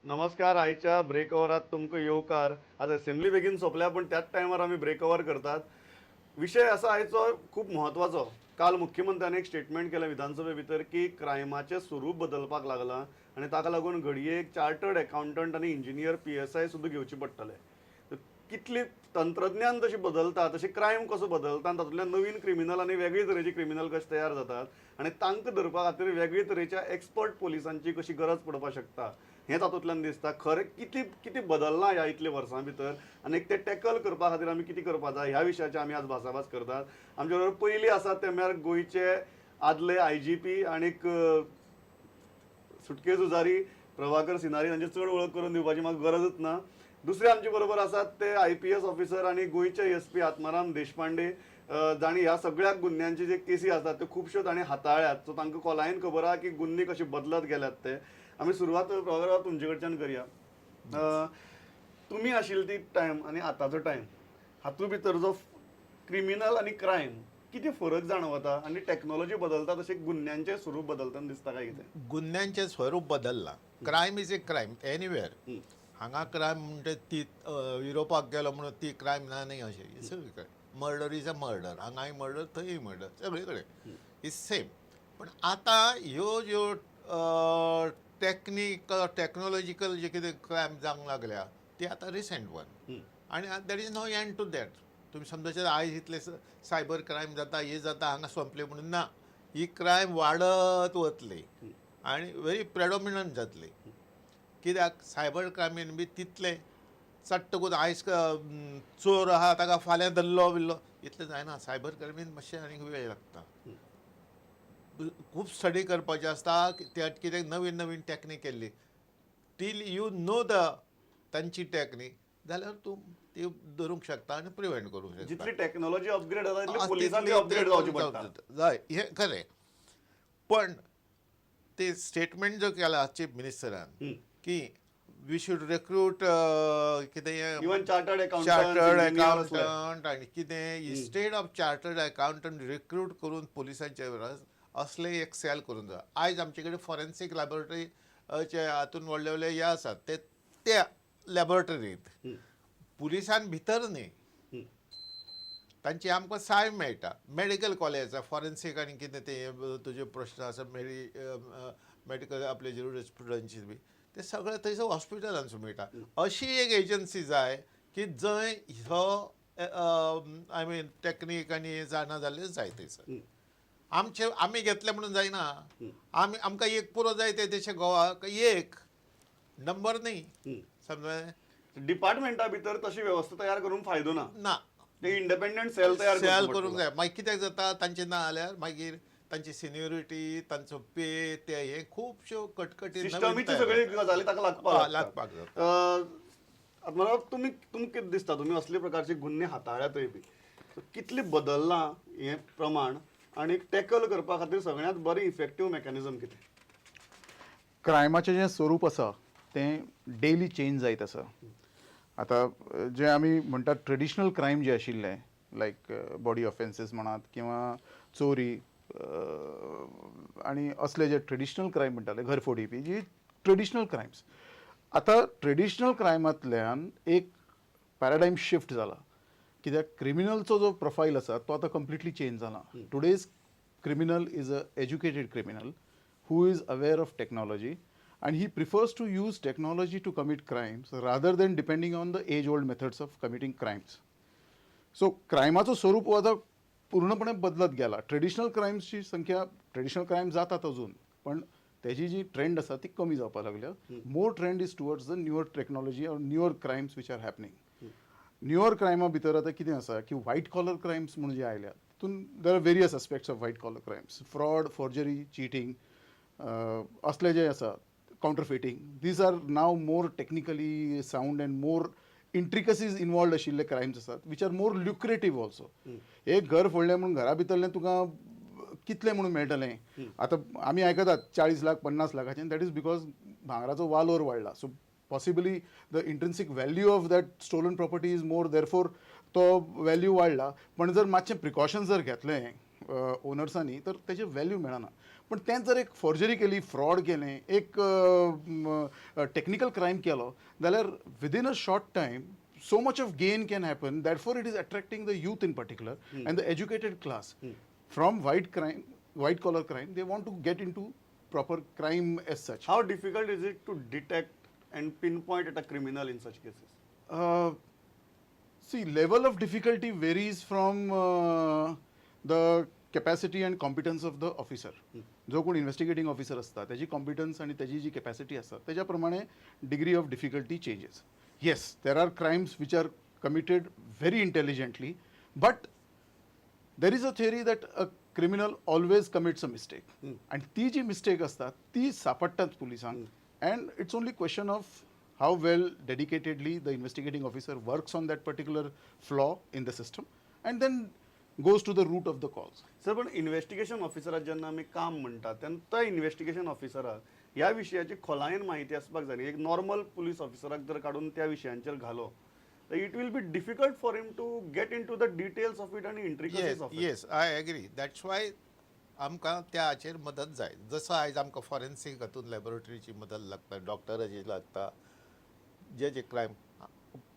नमस्कार. आयच्या ब्रेक ओवरात तुमकां येवकार. आज असेंब्ली बेगीन सोंपल्या, पूण त्याच टायमार आमी ब्रेक ओवर करतात. विशय आसा आयचो खूब म्हत्वाचो. काल मुख्यमंत्र्यान एक स्टेटमेंट केलें विधानसभे भितर की क्रायमाचें स्वरूप बदलपाक लागलां आनी ताका लागून घडये एक चार्टर्ड अकाउंटंट आनी इंजिनियर, पीएसआय सुद्दां घेवचे पडटले. कितली तंत्रज्ञान जशी बदलता तशी क्रायम कसो बदलता आनी तातूंतल्यान नवीन क्रिमिनल आनी वेगळे तरेचे क्रिमिनल कशे तयार जातात आनी तांकां धरपा खातीर वेगळे तरेच्या एक्सपर्ट पोलिसांची कशी गरज पडपाक शकता, हें तातूंतल्यान दिसता. खरें कितें कितें बदललां ह्या इतल्या वर्सां भितर आनी ते टॅकल करपा खातीर आमी कितें करपा जाय, ह्या विशयाचेर आमी आज भासाभास करतात. आमचे बरोबर पयलीं आसात ते म्हळ्यार गोंयचे आदले आयजीपी आनीक सुटके झुजारी प्रभाकर सिनारी. तांची चड वळख करून दिवपाची म्हाका गरजच ना. दुसरे आमचे बरोबर आसात ते आयपीएस ऑफिसर आनी गोंयचे एसपी आत्माराम देशपांडे, जांणी ह्या सगळ्या गुन्यांचे जे केसी आसात त्यो खुबश्यो तांणी हाताळ्यात. सो तांकां खोलायेन खबर आहा की गुन्हे कशे बदलत गेल्यात ते. आमी सुरवात, प्रभाकर बाब, तुमचे कडच्यान करया. तुमी आशिल्ली ती टायम आनी आतांचो टायम हातूंत भितर जो क्रिमिनल आनी क्रायम कितें फरक जाणवता आनी टॅक्नोलॉजी बदलता तशें गुन्यांचें स्वरूप बदलतना दिसता काय कितें? गुन्यांचें स्वरूप बदललां. Crime is a crime anywhere. हांगा क्रायम म्हणटे ती युरोपाक गेलो म्हणून ती क्रायम ना न्ही अशें. सगळी कडेन murder is a murder. हांगाय मर्डर, थंय मर्डर, सगळे कडेन is same. पण आतां ह्यो ज्यो टॅक्नीक, टॅक्नोलॉजिकल जे कितें क्रायम जावंक लागल्या ती आतां रिसेंट वन आनी there is no end to that. तुमी समजाचे आयज इतले सायबर क्रायम जाता, हे जाता, हांगा सोंपले म्हणून ना. ही क्रायम वाडत वतली आनी व्हेरी प्रेडोमिनंट जातली, कित्याक सायबर क्रायमीन बी तितलें चट्टकूच आयज चोर आहा, ताका फाल्यां धरलो बिल्लो, इतलें जायना. सायबर क्रायमीन मातशें आनीक वेळ लागता, खूब स्टडी करपाचें आसता त्या, कित्याक नवीन नवीन टॅक्नीक केल्ली. टील you know the तांची टॅक्नीक जाल्यार तूं ती धरूंक शकता आनी प्रिवेंट करूंक शकता. जितली टॅक्नोलॉजी अपग्रेड जाता तितली तितली पोलिसांनी अपग्रेड जावची पडटा. जाय, हें खरें. पण ते स्टेटमेंट जो केला चीफ मिनिस्टरान की we should recruit कितें even chartered accountant, chartered accountant आनी कितें, instead of chartered accountant recruit करून पोलिसांच्या बरोबर असले एक सेल करून जाय. आयज आमचे कडेन फॉरेन्सीक लॅबोरेटरी चे हातून व्हडले व्हडले हे आसात, ते त्या लॅबोरेटरीत, पुलिसान भितर न्ही. तांची आमकां साय मेळटा. मेडिकल कॉलेज आसा फॉरेन्सीक आनी कितें ते तुजे प्रश्न आसा मेडिकल आपले ज्युरिस्प्रुडन्सी बी, ते सगळें थंयसर हॉस्पिटलांसून मेळटा. अशी एक एजन्सी जाय की जंय हो I mean technique आनी हे जाणा जाल्ले जाय थंयसर. आमचे आमी घेतले म्हणून जायना. आमी आमकां एक पुरो जाय ते तशें गोवाक एक नंबर न्ही, समजलें? डिपार्टमेंटा भितर तशी वेवस्था तयार करून फायदो ना. ना. ते इंडिपेंडंट सेल तयार सेल करचो करूंक पडटलो. जाय. मागीर कित्याक जाता, तांचें ना जाल्यार मागीर तांची सिनियोरिटी, तांचो पे, ते हे खुबश्यो कटकटी नवीन सिस्टमीची तयार सगळी जाता. गजाली ताका लागपाक हय, लागपाक जाता. आत्माराम, तुमी तुमकां कितें दिसता, तुमी असले प्रकारचे गुन्हे हाताळ्यातय बी, कितले बदललां हें प्रमाण आनी टॅकल करपा खातीर सगळ्यांत बरें इफेक्टीव मेकॅनिझम कितें? क्रायमाचें जें स्वरूप आसा तें डेली चेंज जायत आसा. आतां जें आमी म्हणटात ट्रेडिशनल क्रायम जे आशिल्ले, लायक बॉडी ऑफेन्सीस म्हणात किंवा चोरी आनी असले जे ट्रेडिशनल क्रायम म्हणटाले, घरफोडी बी, जी ट्रेडिशनल क्रायम्स, आतां ट्रेडिशनल क्रायमांतल्यान एक पॅराडायम शिफ्ट जाला, कित्याक क्रिमिनलचो जो प्रोफायल आसा तो आतां कंप्लिटली चेंज जाला. Today's criminal is a educated criminal who is aware of technology and he prefers to use technology to commit crimes rather than depending on the age old methods of committing crimes. So क्रायमाचो स्वरूप हो आतां पूर्णपणे बदलत गेला. Traditional क्रायम्सची संख्या, traditional crime जातात अजून, पण त्याची जी ट्रेंड आसा ती कमी जावपाक लागल्या. More trend is towards the newer technology or newer crimes which are happening. Newer क्रायमा भितर आतां कितें आसा की व्हायट कॉलर क्रायम्स म्हणून जे आयल्या, तितून there are various aspects of white collar crimes: fraud, forgery, cheating, असले जे आसा, counterfeiting. These are now more technically sound and more intricacies involved आशिल्ले क्रायम्स आसात, which are more lucrative also. एक घर फोडलें म्हणून घरा भितरलें तुका कितलें म्हणून मेळटलें? आतां आमी आयकतात 40 लाख, 50 लाखाचें. That is because भांगराचो वालोर वाडला, so possibly the intrinsic value of that stolen property is more, therefore तो व्हॅल्यू वाडला. पण जर मातशें प्रिकॉशन जर घेतलें ओनर्सांनी तर तेजें व्हॅल्यू मेळना. पण तेंच जर एक फॉर्जरी केली, फ्रॉड केलें, एक टॅक्निकल क्रायम केलो जाल्यार within a short time so much of gain can happen. Therefore it is attracting the youth in particular and the educated class. From white collar crime, they want to get into proper crime as such. How difficult is it to detect and pinpoint at a criminal in such cases? See, level of difficulty varies from the capacity and competence of the officer. जो कोण investigating officer असता त्याची competence आणि त्याची जी capacity असता त्याच्या प्रमाणे degree of difficulty changes. Yes, there are crimes which are committed very intelligently, but there is a theory that a criminal always commits a mistake, आणि ती जी मिस्टेक असतात ती सापडटात पुलिसांक, and it's only question of how well dedicatedly the investigating officer works on that particular flaw in the system and then goes to the root of the cause. Sir, पण investigation ऑफिसराक जेन्ना आमी काम म्हणटा तेन्ना त्या इन्व्हेस्टिगेशन ऑफिसराक ह्या विशयाची खोलायेन म्हायती आसपाक जाय न्ही. एक नॉर्मल पुलीस ऑफिसराक जर काडून त्या विशयांचेर घालो तर it will be difficult for him to get into the details of it आनी intricacies yes of it. Yes, I agree. That's why आमकां त्या हाचेर मदत जाय. जसो आयज आमकां फॉरेन्सीक हातून लॅबोरेटरीची मदत लागता, डॉक्टराची लागता, जे जे क्रायम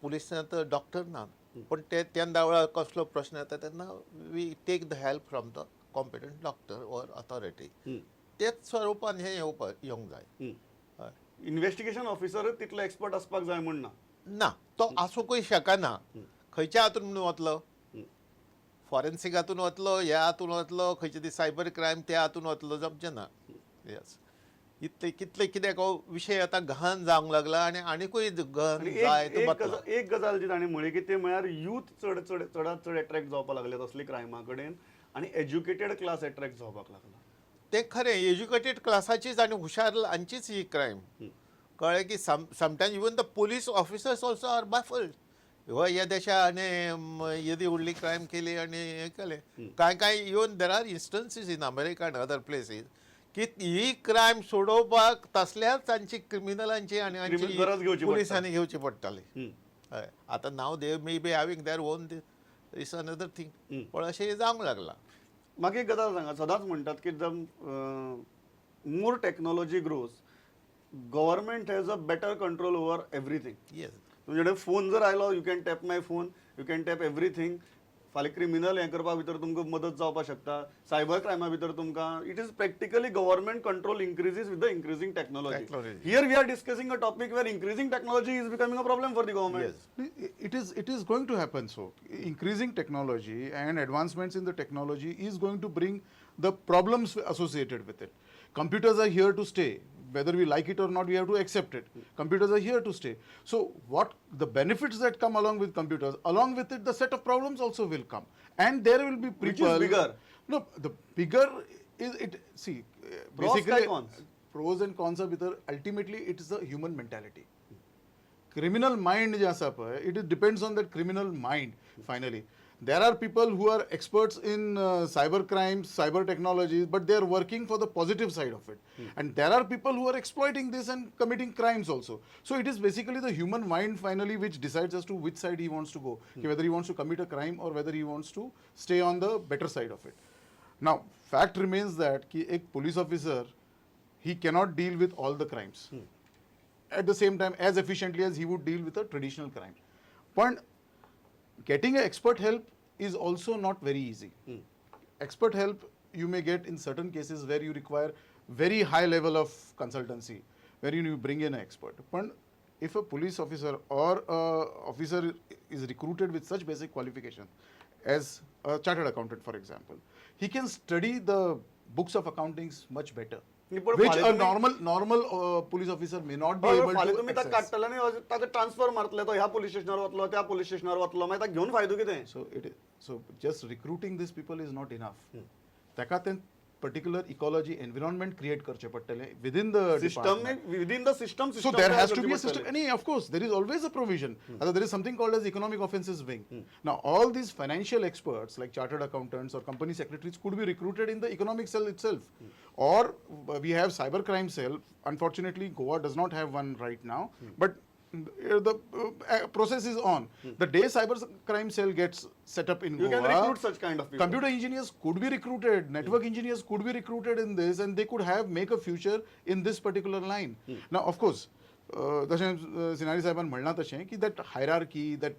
पुलिसां तर डॉक्टर ना, पण ते तेन्ना वेळार कसलो प्रश्न येता तेन्ना we take the help from the competent doctor or authority. तेच स्वरुपान हें येवपाक येवंक जाय. हय. इन्व्हेस्टिगेशन ऑफिसर तितलो एक्सपर्ट आसपाक जाय म्हूण ना. ना, तो आसूंकय शकना. खंयच्या हातून म्हणून वतलो? फॉरेन्सीक हातून वतलो, ह्या हातून वतलो, खंयचे ती सायबर क्रायम त्या हातून वतलो, जमचें ना. येस, इतले कितले कित्याक हो विशय आतां गहन जावंक लागला आनी आनिकूय गहन आनी जायत एक एक वतलो. एक गजाल जी ताणें म्हळी की ते म्हळ्यार यूथ चड चड चडात चड एट्रॅक्ट जावपाक लागले तसले क्रायमा कडेन आनी एज्युकेटेड क्लास एट्रॅक्ट जावपाक लागला. तें खरें, एज्युकेटेड क्लासाचीच आनी हुशार हांचीच ही क्रायम. कळ्ळें की sometimes even the police officers also are baffled. हो ह्या देशा आनी येदी व्हडली क्रायम केली आनी हें केलें. कांय कांय even there are instances in America and other places की ही क्रायम सोडोवपाक तसल्याच तांची क्रिमिनलांची आनी Criminal गरज घेवची हांची पडटा. पुलिसांनी घेवची पडटाली. हय, आतां now they may be having their own, it's another thing, पण अशें जावंक लागलां. म्हाका एक गजाल सांगा, सदांच म्हणटात की the more technology grows, government has a better control over everything. Yes. तुमचे कडेन फोन जर आयलो, you can tap my phone, you can tap everything. फाल्यां क्रिमिनल हें करपा भितर तुमकां मदत जावपाक शकता, सायबर क्रायमा भितर तुमकां it is practically government control increases with the increasing technology. Technology. Here we are discussing a topic where increasing technology is becoming a problem for the government. Yes. It is going to happen so. Increasing technology and advancements in the technology is going to bring the problems associated with it. Computers are here to stay. Whether we like it or not, we have to accept it. Computers are here to stay. So what the benefits that come along with computers, along with it, the set of problems also will come. And there will be Which is people... bigger? No, the bigger is it... See, Pros basically... काय cons? Pros and cons are भितर ultimately it is the human mentality. Criminal mind जे आसा पळय, it is depends on that criminal mind finally. There are people who are experts in cyber crimes, cyber technologies, but they are working for the positive side of it. And there are people who are exploiting this and committing crimes also. So it is basically the human mind finally which decides as to which side he wants to go, whether he wants to commit a crime or whether he wants to stay on the better side of it. Now, fact remains that ki ek police officer, he cannot deal with all the crimes at the same time as efficiently as he would deal with a traditional crime. But getting an expert help is also not very easy. Expert help you may get in certain cases where you require very high level of consultancy, where you bring in an expert. But if a police officer or a officer is recruited with such basic qualification as a chartered accountant, for example, he can study the books of accountings much better, पण which फाल्यां a तुमी- normal police officer may not be हय, able फाल्यां to तुमी ताका access. काडटले आनी ताका ट्रान्सफर मारतले, तो ह्या पुलीस स्टेशनार वतलो, त्या पुलीस स्टेशनार वतलो, मागीर ताका घेवन फायदो कितें? So it is, so just recruiting these people is not enough. ताका तें particular ecology environment create करचें पडटलें within the system department. Within the system. So there has to be a system. And of course, there is always a provision. There is something called as economic offences wing. Now, all these financial experts like chartered accountants or company secretaries could be recruited in the economic cell itself. Or we have cyber crime cell. Unfortunately, Goa does not have one right now. But The process is on. The day cyber crime cell gets set up in You can Goa, recruit such kind of people. Computer engineers could be recruited, network engineers could be recruited in this, and they could have make a future in this particular line. Now, of course, तशें सिनारी साहेबान म्हणलां तशें की that hierarchy, that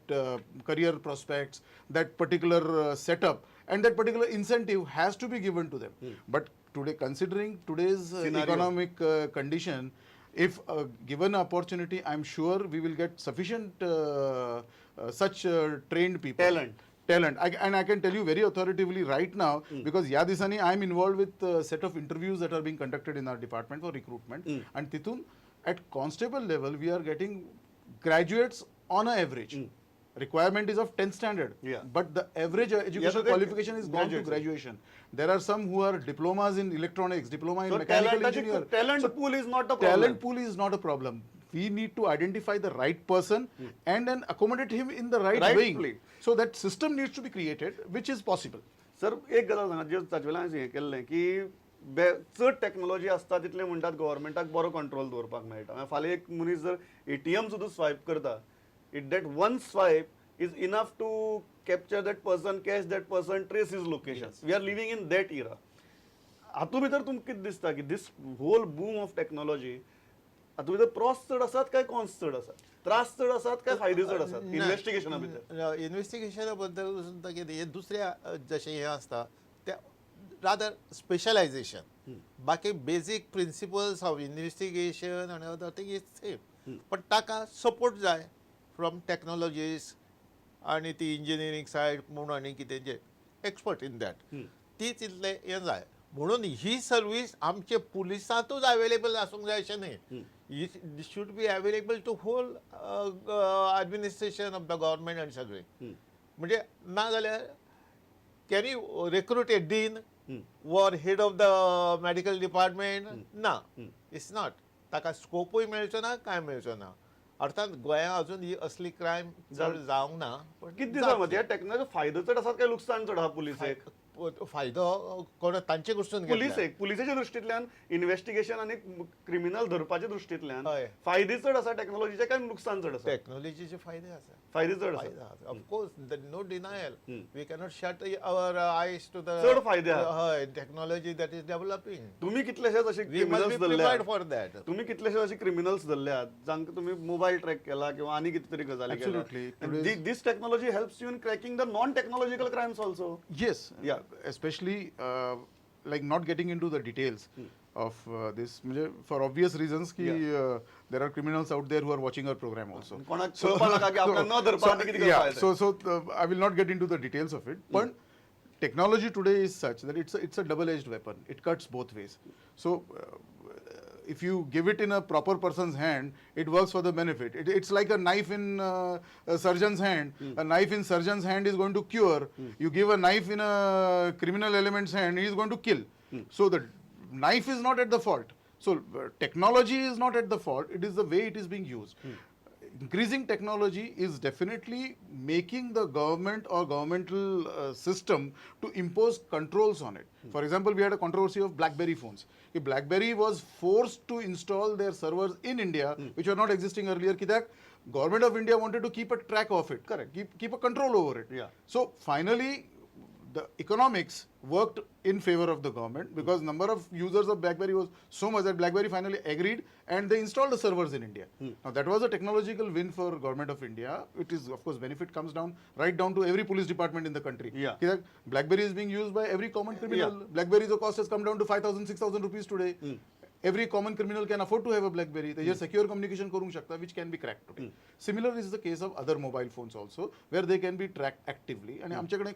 career prospects, that particular setup and that particular incentive has to be given to them. But today, considering today's Scenario. Economic condition, if given opportunity, I'm sure we will get sufficient such trained people. Talent. Talent. And I can tell you very authoritatively right now, because ह्या दिसांनी I am involved with set of interviews that are being conducted in our department for recruitment, and तितून at constable level we are getting graduates on a average. Requirement is of 10th standard, but the average education ते qualification is gone to graduates. Graduation. There are some who are diplomas in electronics, diploma in So mechanical talent engineer. Talent pool is not a problem. Talent pool is not a problem. We need to identify the right person and then accommodate him in the right, Right wing. Place. So that system needs to be created, which is possible. Sir, एक गजाल सांगा, जे ताचे वयल्यान हांवें हें केल्लें की चड टॅक्नोलॉजी आसता तितलें म्हणटात गव्हर्मेंटाक बरो कंट्रोल दवरपाक मेळटा. मागीर फाल्यां एक मनीस जर एटीएम सुद्दां स्वायप करता, it that one swipe is enough to capture that person, catch that person, trace his location. We are living in that era. हातूंत भितर तुमकां कितें दिसता की this whole boom of technology, हातूंत भितर प्रॉस चड आसात काय कॉन्स चड आसात, त्रास चड आसात काय फायदे चड आसात इन्वेस्टिगेशना भितर? इन्व्हेस्टिगेशना बद्दल सुद्दां कितें हें दुसऱ्या जशें हें आसता तें रादर स्पेशलायझेशन. बाकी बेजीक प्रिंसिपल्स ऑफ इन्व्हेस्टिगेशन आनी other thing is same, पण ताका सपोर्ट जाय फ्रॉम टॅक्नॉलॉजीस आनी ती इंजिनियरींग सायड म्हूण आनी कितें जे एक्सपर्ट इन that, तीच इतलें हें जाय. म्हणून ही सर्वीस आमचे पुलिसांतूच अवेलेबल आसूंक जाय अशें न्ही. This should be available to whole administration of the government आनी सगळें. म्हणजे ना जाल्यार can you recruit a dean or head of the medical department? ना, it's not. ताका स्कोपूय मेळचो ना, कांय मेळचो ना. अर्थात गोंयांत अजून ही असली क्रायम चड जावंक ना, पण कितें दिसता मग ह्या टॅक्नॉलॉजी फायदो चड आसात काय लुकसाण चड आहा पुलिसेक? फायदो कोण तांचे कडसून घेतला. पुलिसेक, पुलिसेच्या दृश्टींतल्यान इन्व्हेस्टिगेशन आनी क्रिमिनल धरपाच्या दृश्टींतल्यान फायदे चड आसा टॅक्नॉलॉजीचे काय नुकसान चड आसा? टॅक्नॉलॉजीचे फायदे आसा. फायदे चड आसा. फायदे आसा, of course, no denial. We cannot shut our eyes to the चड फायदे आहा. हय, टॅक्नॉलॉजी that is developing. तुम्ही कितलेशेच असे we must criminals be धरल्यात, प्रिपेर्ड फॉर that. तुम्ही कितलेशेच असे क्रिमिनल्स धरल्यात जांकां तुम्ही मोबायल ट्रॅक केला किंवा आनी कितें तरी गजाली. Absolutely. This technology helps you in cracking the non technological crimes also. Yes. Yeah. Especially like not getting into the details of this, म्हणजे for obvious reasons की there are criminals out there who are watching our program also. कोणाक कळपा नाका की आपल्याक न धरपा आनी कितें करपा जाय. So I will not get into the details of it, पण technology today is such that it's a double edged weapon. It cuts both ways. So if you give it in a proper person's hand, it works for the benefit. It's like a knife in a surgeon's hand. A knife in surgeon's hand is going to cure. You give a knife in a criminal element's hand, he is going to kill. So the knife is not at the fault. So technology is not at the fault. It is the way it is being used. Increasing technology is definitely making the government or governmental system to impose controls on it. For example, we had a controversy of BlackBerry phones. Ki BlackBerry was forced to install their servers in India, which were not existing earlier. कित्याक government of India wanted to keep a track of it. Correct. Keep a control over it. So finally, the economics worked in favor of the government because number of users of BlackBerry was so much that BlackBerry finally agreed and they installed the servers in India. Now that was a technological win for government of India. It is, of course, benefit comes down right down to every police department in the country. कित्याक BlackBerry is being used by every common criminal. BlackBerry's cost has come down to 5,000, 6,000 rupees today. Every common criminal can afford to have a BlackBerry. तेजेर secure communication करूंक शकता, which can be cracked today. Similar is the case of other mobile phones also, where they can be tracked actively. आणि आमच्याकडे